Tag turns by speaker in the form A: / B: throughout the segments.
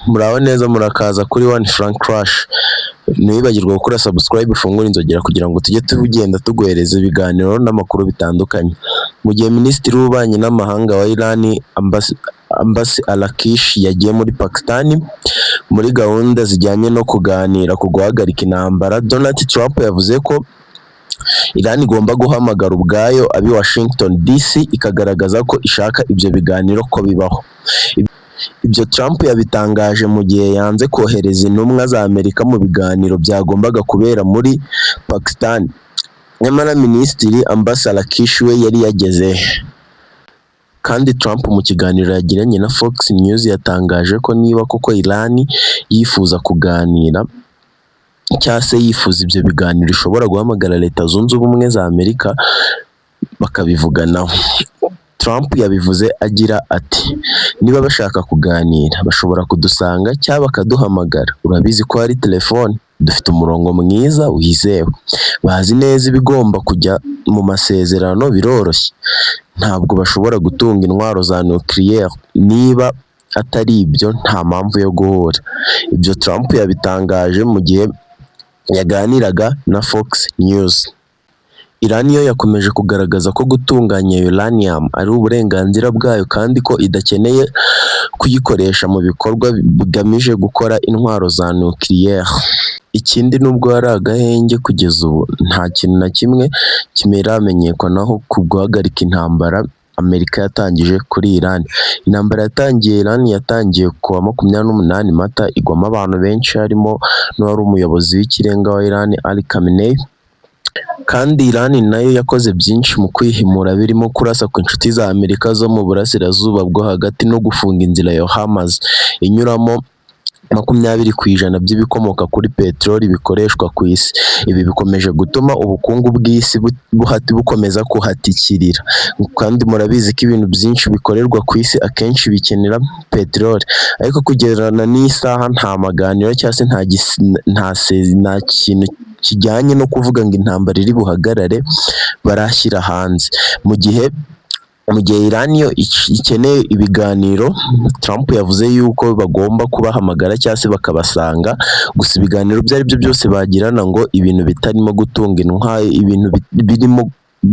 A: Muraho neza, murakaza kuri One Frank Crash. Ntiwibagirwe gukora subscribe, ufungure inzogera kugira ngo tujye tugenda tuguhereza ibiganiro n'amakuru bitandukanye. Mu gihe Minisitiri w'Ububanyi n'Amahanga wa Iran, Abbas Araghchi, yagiye muri Pakistan muri gahunda zijyanye no kuganira ku guhagarika intambara, Donald Trump yavuze ko Iran igomba guhamagara ubwayo ab'i Washington DC, ikagaragaza ko ishaka ibyo biganiro ko bibaho. Ibyo Trump yabitangaje mu gihe yanze kohereza intumwa za Amerika mu biganiro byagombaga kubera muri Pakistan. Nyamara Minisitiri Abbas Araghchi we yari yageze. Kandi Trump mu kiganiro yagiranye na Fox News yatangaje ko niba koko Iran yifuza kuganira cyangwa se yifuza ibyo biganiro, ishobora guhamagara Leta Zunze Ubumwe za Amerika bakabivuganaho. Trump yabivuze agira ati: "Niba bashaka kuganira, bashobora kudusanga cyangwa bakaduhamagara. Urabizi ko hari telefone, dufite umurongo mwiza wizewe. Bazi neza ibigomba kujya mu masezerano, biroroshye. Ntabwo bashobora gutunga intwaro za nucléaire. Niba atari ibyo, nta mpamvu yo guhura." Ibyo Trump yabitangaje mu gihe yaganiraga na Fox News. Iran yo yakomeje kugaragaza ko gutunganya uranium ari uburenganzira bwayo kandi ko idakeneye kuyikoresha mu bikorwa bigamije gukora intwaro za nucléaire. Ikindi, nubwo hari agahenge, kugeza ubu nta kintu na kimwe kiramenyekanaho ku guhagarika intambara Amerika yatangije kuri Iran. Intambara yatangiye Iran yatangiye ku wa 28 Mata, igwamo abantu benshi harimo n'uwari umuyobozi w'ikirenga wa Iran, Ali Khamenei. Kandi Iran nayo yakoze byinshi mu kwihimura, birimo kurasa ku nshuti za Amerika zo mu burasirazuba bwo hagati no gufunga inzira ya Hormuz inyuramo 20% by'ibikomoka kuri peteroli bikoreshwa ku isi. Ibi bikomeje gutuma ubukungu bw'isi bukomeza kuhatikirira. Kandi murabizi ko ibintu byinshi bikorerwa ku isi akenshi bikenera peteroli. Ariko kugerana n'isaha nta maganiro cyangwa se nta kintu kijyanye no kuvuga ngo intambara iri buhagarare barashyira hanze. Mu gihe Iran yo ikeneye ibiganiro, Trump yavuze yuko bagomba kubahamagara cyangwa se bakabasanga, gusa ibiganiro ibyo ari byo byose bagirana ngo ibintu bitarimo gutunga intwaro, ibintu birimo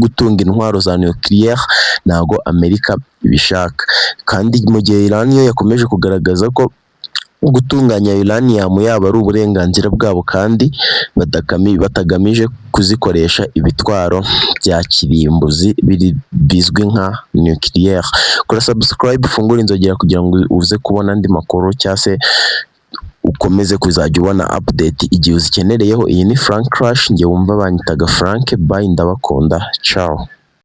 A: gutunga intwaro za nucléaire, ntago Amerika ibishaka. Kandi mu gihe Iran yo yakomeje kugaragaza ko gutunganya uranium yabo ari uburenganzira bwabo kandi batagamije kuzikoresha ibitwaro bya kirimbuzi bizwi nka nucléaire. Kora subscribe, ufungure inzogera kugira ngo uze kubona andi makuru cyangwa se ukomeze kuzajya ubona update igihe uzikenereyeho. Iyi ni Frank Crash, njye wumva banyitaga Frank. Bye, ndabakunda, ciao.